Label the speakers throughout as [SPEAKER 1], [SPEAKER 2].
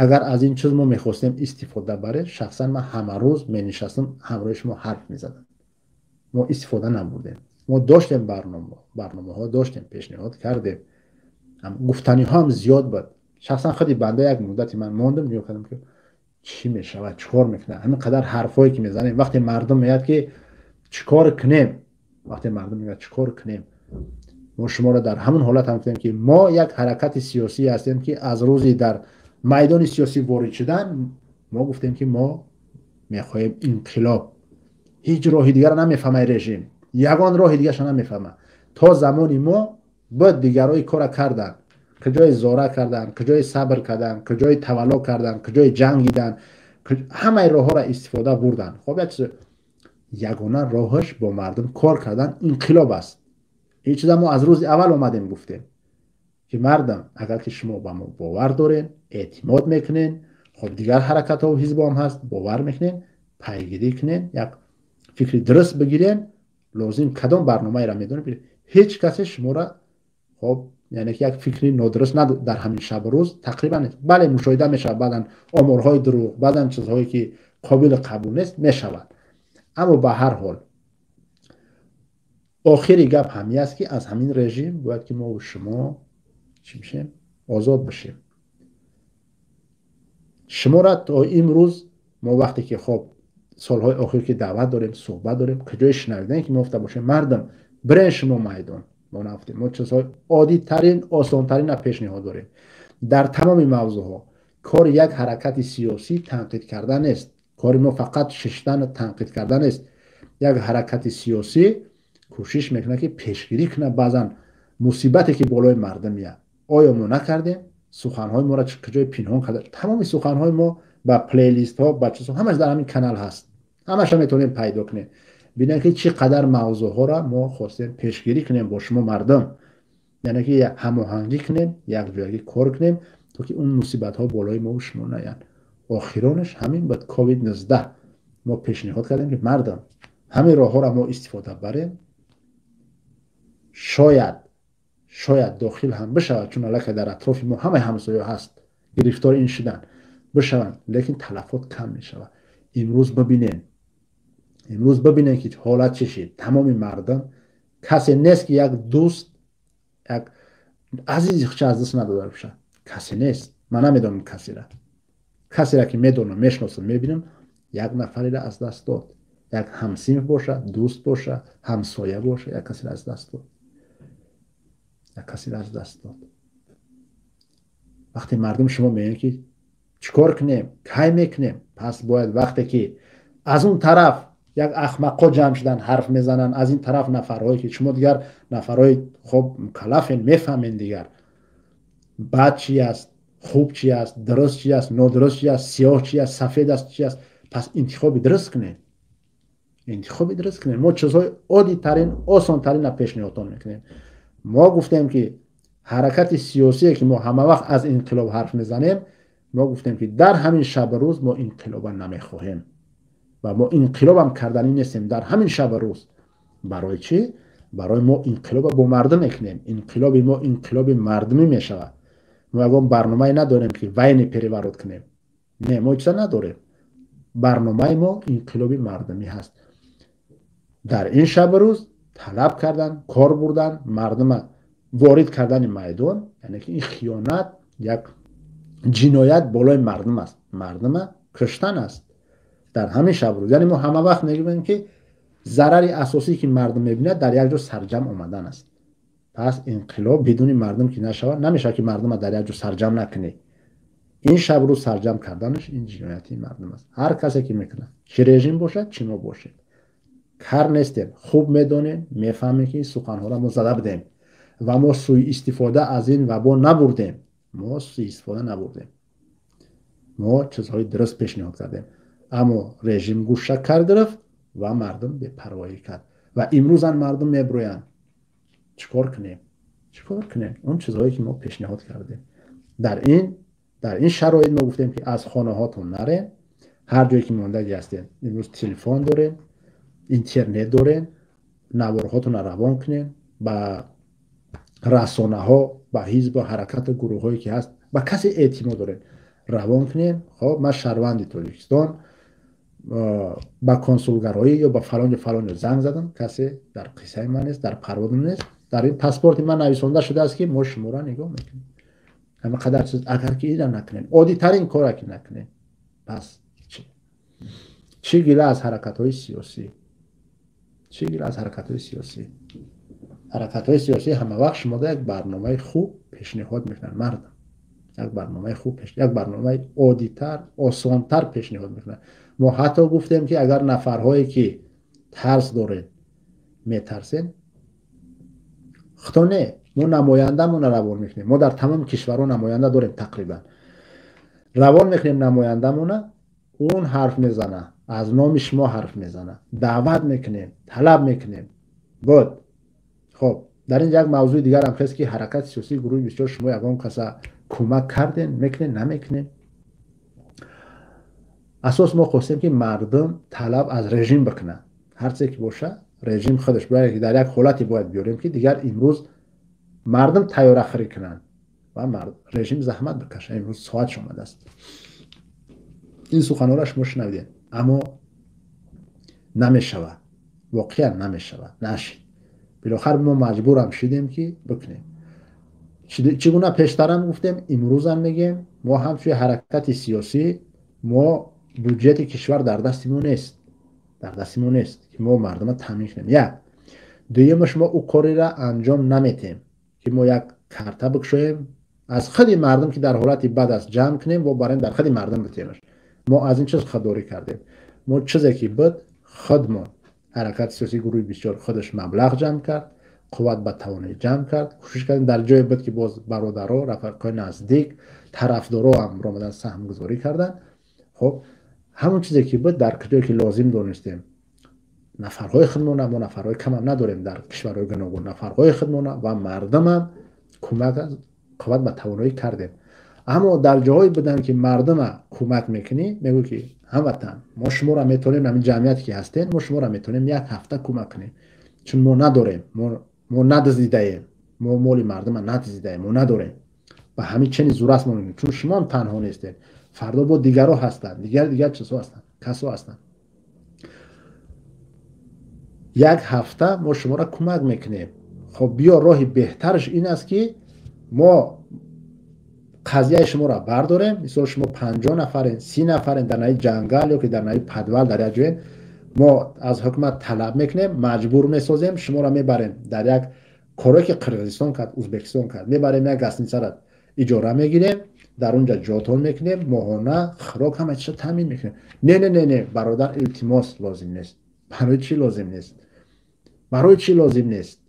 [SPEAKER 1] Агар аз ин чиз мо мехостем истифода барем, шахсан ман ҳама рӯз менишастам, ҳамроҳи шумо ҳарф мезадам. Мо истифода набурдем. Мо доштем барномаҳо доштем, пешниҳод кардем, гуфтаниҳо ҳам зиёд буд. Шахсан худи банда як муддати ман мондам, нигоҳ кардам, ки чӣ мешавад, чӣ кор мекунад. Ҳамин қадар ҳарфҳое ки мезанем, вақте мардум меяд, ки чӣ кор кунем, вақте мардум мегӯяд, чӣ кор кунем, мо шуморо дар ҳамон ҳолат ҳам гуфтем, ки мо як ҳаракати сиёсӣ ҳастем, ки аз рӯзи дар майдони сиёсӣ ворид шудан мо гуфтем, ки мо мехоҳем инқилоб. Ҳеҷ роҳи дигарро намефаҳмад режим, ягон роҳи дигарша намефаҳмад. То замони мо бояд дигарҳои кора карданд, куҷои зора карданд, куҷои сабр карданд, куҷои тавалло карданд, куҷои ҷангиданд, ҳамаи роҳҳоро истифода бурданд. Хоб, як чиз, ягона роҳаш бо мардум кор кардан инқилоб аст. Ин чиза мо аз рӯзи аввал омадем, гуфтем, ки мардам, агар ки шумо ба мо бовар дорен, эътимод мекунен, хоб, дигар ҳаракатҳо, ҳизбҳоам ҳаст, бовар мекунен, пайгирӣ кунен, як фикри дуруст бигирен, лозим кадом барномаеро медонем, ҳеҷ касе шуморо, хоб, яъне ки як фикри нодуруст дар ҳамин шабу рӯз тақрибан, бале, мушоҳида мешавад, баъдан оморҳои дурӯғ, баъдан чизҳое ки қобили қабул нест мешавад. Аммо ба ҳар ҳол охири гап ҳамин аст, ки аз ҳамин режим бояд ки мо шумо чӣ бишем? Озод бишем. Шуморо то имрӯз мо вақте ки, хоб, солҳои охир ки даъват дорем, суҳбат дорем, куҷое шунавидаем, ки мо гуфта бошем, мардум, бирен шумо майдон? Мо нагуфтем. Мо чизҳои оддитарин, осонтарина пешниҳод дорем дар тамоми мавзӯъҳо. Кори як ҳаракати сиёсӣ танқид кардан нест. Кори мо фақат шиштану танқид кардан нест. Як ҳаракати сиёсӣ кӯшиш мекунад, ки пешгирӣ кунад баъзан мусибате, ки болои мардум меяд. Оё мо накардем? Суханҳои моро куҷои пинҳон карда? Тамоми суханҳои мо ба плейлистҳо, ба чизҳо, ҳамаш дар ҳамин канал ҳаст, ҳамаша метавонем пайдо кунем, бинем, ки чӣ қадар мавзӯъҳоро мо хостем пешгирӣ кунем бо шумо мардум, яъне ки ҳамоҳангӣ кунем, якҷоягӣ кор кунем, то ки он мусибатҳо болои мо шумо наянд. Охиронаш ҳамин буд, ковид 19. Мо пешниҳод кардем, ки мардум, ҳамин роҳҳоро мо истифода барем, шояд дохил ҳам бишавад, чун аллакай дар атрофи мо ҳамаи ҳамсоё ҳаст, гирифтори ин шудан бишаванд, лекин талафот кам мешавад. Имрӯз бибинем, имрӯз бибинем, ки ҳолат чӣ шид. Тамоми мардум, касе нест, ки як дӯст, як азизи худша аз даст надода бошад. Касе нест. Ман намедонам касера. Касера ки медонам, мешиносам, мебинам, як нафареро аз даст дод, як ҳамсинф боша, дӯст боша, ҳамсоя боша, як касеро аз даст дод, як касеро аз даст дод. Вақте мардум шумо мегӯянд, ки чӣ кор кунем, кай мекунем, пас бояд вақте ки аз он тараф як ахмақҳо ҷамъ шудан, ҳарф мезананд, аз ин тараф нафарҳое ки шумо дигар нафарҳои, хоб, мукаллафен, мефаҳмен дигар бад чи аст, хуб чи аст, дуруст чи аст, нодуруст чи аст, сиёҳ чи аст, сафед аст, чи аст, пас интихоби дуруст кунед, интихоби дуруст кунед. Мо чизҳои оддитарин, осонтаринро пешниҳодтон мекунем. Мо гуфтем, ки ҳаракати сиёсие, ки мо ҳама вақт аз инқилоб ҳарф мезанем, мо гуфтем, ки дар ҳамин шабу рӯз мо инқилоба намехоҳем ва мо инқилобам карданӣ нестем дар ҳамин шабу рӯз. Барои чӣ? Барои мо инқилоба бо мардум мекунем. Инқилоби мо инқилоби мардумӣ мешавад. Мо ягон барномае надорем, ки военный переворот кунем. Не, мо чиза надорем. Барномаи мо инқилоби мардумӣ ҳаст. Дар ин шабу рӯз талаб кардан, кор бурдан, мардума ворид кардани майдон, яъне ки ин хиёнат, як ҷиноят болои мардум аст, мардума куштан аст дар ҳамин шабу рӯз. Яъне мо ҳама вақт мегӯем, ки зарари асосие, ки мардум мебинад, дар як ҷо сарҷамъ омадан аст. Пас инқилоб бидуни мардум ки нашавад, намешавад, ки мардума дар як ҷо сарҷамъ накунӣ. Ин шабу рӯз сарҷамъ карданаш ин ҷинояти мардум аст, ҳар касе ки мекунад, чӣ режим бошад, чӣ мо бошем. Кар нестем, хуб медонем, мефаҳмем, ки суханҳоро мо зада будем ва мо сӯистифода аз ин вабо набурдем. Мо сӯистифода набурдем, мо чизҳои дуруст пешниҳод кардем, аммо режим гӯша кар гирифт ва мардум бепарвоӣ кард ва имрӯзан мардум мебурӯянд, чӣ кор кунем, чӣ кор кунем? Он чизҳое, ки мо пешниҳод кардем дар ин шароит, мо гуфтем, ки аз хонаҳотон нарен, ҳар ҷое ки мондаги ҳастем, имрӯз телефон дорем, интернет дорем, наворҳотонро равон кунем ба расонаҳо, ба ҳизбу ҳаракату гурӯҳҳое, ки ҳаст, ба касе эътимод дорем, равон кунем. Хоб, ман шаҳрванди Тоҷикистон, ба консулгароӣ ё ба фалонҷо фалонҷо занг задам, касе дар қиссаи ман нест, дар парвозам нест, дар ин паспорти ман нависонда шудааст, ки мо шуморо нигоҳ мекунем. Ҳама қадар чиз агар ки ира накунем, оддитарин кора ки накунем, пас чӣ? Чӣ гила аз ҳаракатҳои сиёсӣ? Чӣ гила аз ҳаракатҳои сиёсӣ? Ҳаракатҳои сиёсӣ ҳама вақт шумода як барномаи хуб пешниҳод мекунанд, мардам. Як барномаи хуб, як барномаи оддитар, осонтар пешниҳод мекунанд. Мо ҳатто гуфтем, ки агар нафарҳое ки тарс доред, метарсен, худо не, мо намояндамонро равон мекунем. Мо дар тамоми кишварҳо намоянда дорем тақрибан. Равон мекунем намояндамона, он ҳарф мезана, аз номи шумо ҳарф мезана. Даъват мекунем, талаб мекунем. Буд. Хоб, дар ин як мавзӯи дигарам хест, ки ҳаракати сиёсии гурӯҳи бисёр шумо ягон каса кӯмак кардем, мекунем, намекунем. Асос мо хостем, ки мардум талаб аз режим бикунад. Ҳарче ки боша, режим худаш бояд дар як ҳолате бояд биёрем, ки дигар имрӯз мардум тайёрахӯрӣ кунанд ва режим заҳмат бикашад. Имрӯз соатш омадааст. Ин суханҳоро шумо шунавидед, аммо намешавад, воқеан намешавад, нашид. Билохар мо маҷбурам шидем, ки бикунем. Чӣ гуна пештарам гуфтем, имрӯзам мегем, мо ҳамчун ҳаракати сиёсӣ, мо буҷети кишвар дар дасти мо нест, дар дасти мо нест, ки мо мардума таъмин кунем. Як дуюмаш, мо ӯ кореро анҷом наметем, ки мо як карта бикушоем, аз худи мардум, ки дар ҳолати бад аст, ҷамъ кунем ва барем дар худи мардум битемаш. Мо аз ин чиз худдорӣ кардем. Мо чизе ки буд, худмон ҳаракати сиёсии гурӯҳи бисёр худаш маблағ ҷамъ кард, қувват ба тавоноӣ ҷамъ кард, кӯшиш кардем. Дар ҷое буд, ки боз бародаро, рафиқҳои наздик, тарафдоро ҳам омадан, саҳмгузорӣ карданд. Хоб, ҳамон чизе ки буд, дар ҷое ки лозим донистем, нафарҳои худмона, мо нафарҳои камам надорем дар кишварҳои гуногун, нафарҳои худмона ва мардумам кӯмак қувват ба тавоноӣ кардем. Аммо дар ҷоҳое буданд, ки мардума кӯмак мекунӣ, мегӯ, ки ҳамватан, мо шуморо метавонем, ҳамин ҷамъияте ки ҳастем, мо шуморо метавонем як ҳафта кӯмак кунем, чун мо надорем, мо надиздидаем, мо моли мардума надиздидаем, мо надорем ва ҳамин чени зураст мо мекунем, чун шумоам танҳо нестед, фардо бо дигарро ҳастанд, дигар дигар чизҳо ҳастанд, касо ҳастанд. Як ҳафта мо шуморо кӯмак мекунем. Хоб, биё, роҳи беҳтараш ин аст, ки мо қазияи шуморо бардорем. Мисол, шумо 50 нафарен, 30 нафарен, дар наи ҷангал ё ки дар наи подвал дар як ҷоен, мо аз ҳукумат талаб мекунем, маҷбур месозем, шуморо мебарем дар як коре, ки Қирғизистон кард, Узбекистон кард, мебарем, як гостиницаро иҷора мегирем, дар он ҷа ҷотон мекунем, моҳона хӯрок, ҳама чизро таъмин мекунем. Не, не, не, не, бародар, илтимос, лозим нест. Барои чӣ лозим нест? Барои чӣ лозим нест?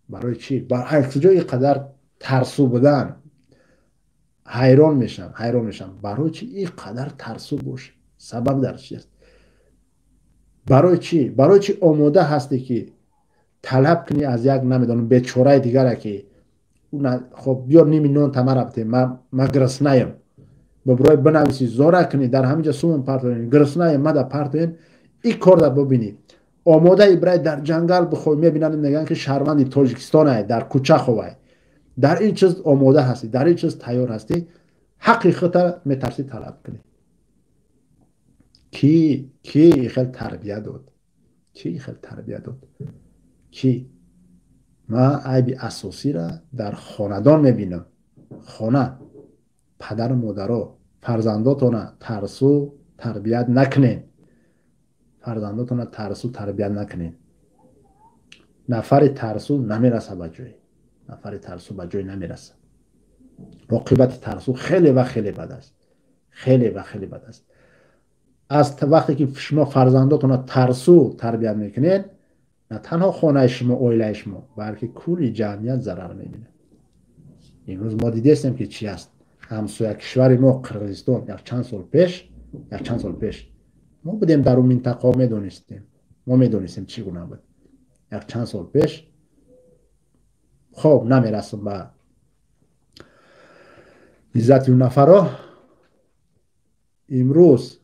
[SPEAKER 1] Барои чӣ аз куҷо ин қадар тарсу будан? Ҳайрон мешавам, ҳайрон мешавам. Барои чӣ ин қадар тарсу бошӣ? Сабаб дар чи аст? Барои чӣ, барои чӣ омода ҳастӣ, ки талаб кунӣ аз як, намедонам, бечораи дигаре, ки хоб, биёр, ними нон тамара бите, ма гуруснаем, биброи бинависӣ, зора кунӣ, дар ҳамин ҷо сумон партоен, гуруснаем, мада партоен, ин корда бибинӣ, омода ибрай дар ҷангал бихоҳ, мебинанд, мегӯянд, ки шаҳрванди Тоҷикистонай, дар кӯча ховай. Дар ин чиз омода ҳастӣ, дар ин чиз тайёр ҳастӣ, ҳаққи худта метарсӣ талаб кунӣ. Ки ки хел тарбия дод? Ки хел тарбия дод? Ки? Ман айби асосиро дар хонадон мебинам. Хона, падару модаро, фарзандотона тарсу тарбият накунед, фарзандотона тарсу тарбият накунед. Нафари тарсу намераса ба ҷой, нафари тарсу ба ҷой намераса. Оқибати тарсу хеле ва хеле бад аст, хеле ва хеле бад аст. Аз вақте ки шумо фарзандотона тарсу тарбият мекунед, на танҳо хонаи шумо, оилаи шумо, балки кулли ҷамъият зарар мебинад. Имрӯз мо дидестем, ки чи аст. Ҳамсоя кишвари мо Қирғизистон, як чанд сол пеш мо будем дар он минтақао, медонистем, мо медонистем, чӣ гуна буд як чанд сол пеш. Хоб, намерасам ба иззати нафаро. Имрӯз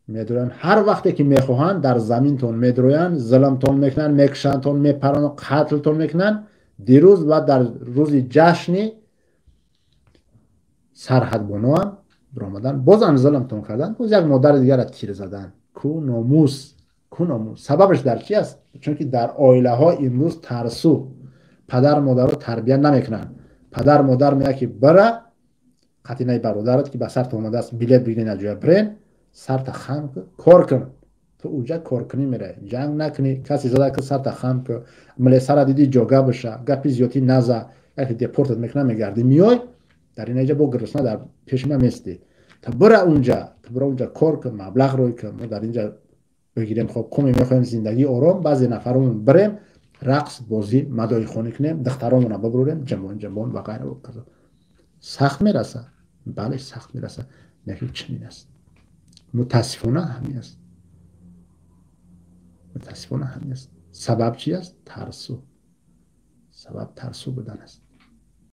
[SPEAKER 1] медроянд, ҳар вақте ки мехоҳанд, дар заминтон медроянд, зулмтон мекунанд, мекушандтон, мепаранд, қатлтон мекунанд. Дирӯз ва дар рӯзи ҷашни сарҳадбоноам Биромадан, боз ҳам зулмтон кардан, боз як модари дигарро тир задан. Ку номус, ку номус? Сабабаш дар чи аст? Чунки дар оилаҳо имрӯз тарсу, падар модаро тарбия намекунанд. Падар модар меяд, ки бира қатинаи бародарат, ки ба сарта омадааст, билет бигирен, аз ҷоя бирен, сарта хам ку, кор кун. Ту уҷа коркунӣ меравӣ, ҷанг накунӣ. Касе зада ки, сарта хам ку, милесара дидӣ, ҷога боша, гапи зиёдтӣ наза, яке депортат мекунам, мегардӣ, меёй дар ин ҷа, бо гурусна дар пеши ма местӣ. Ту бира унҷа, ту бира унҷа, кор кун, маблағ рӯй кун, мо дар инҷа бигирем. Хоб коме мехоҳем зиндагии ором, баъзе нафаромон бирем, рақс, бозӣ, мадоихонӣ кунем, духтаромона бибурем, ҷамон ҷамон ва ғайра. Сахт мераса, бале, сахт мераса, лекин чунин аст. Мутаассифона, ҳамин аст, мутаассифона, ҳамин аст. Сабаб чи аст? Тарсу. Сабаб тарсу будан аст.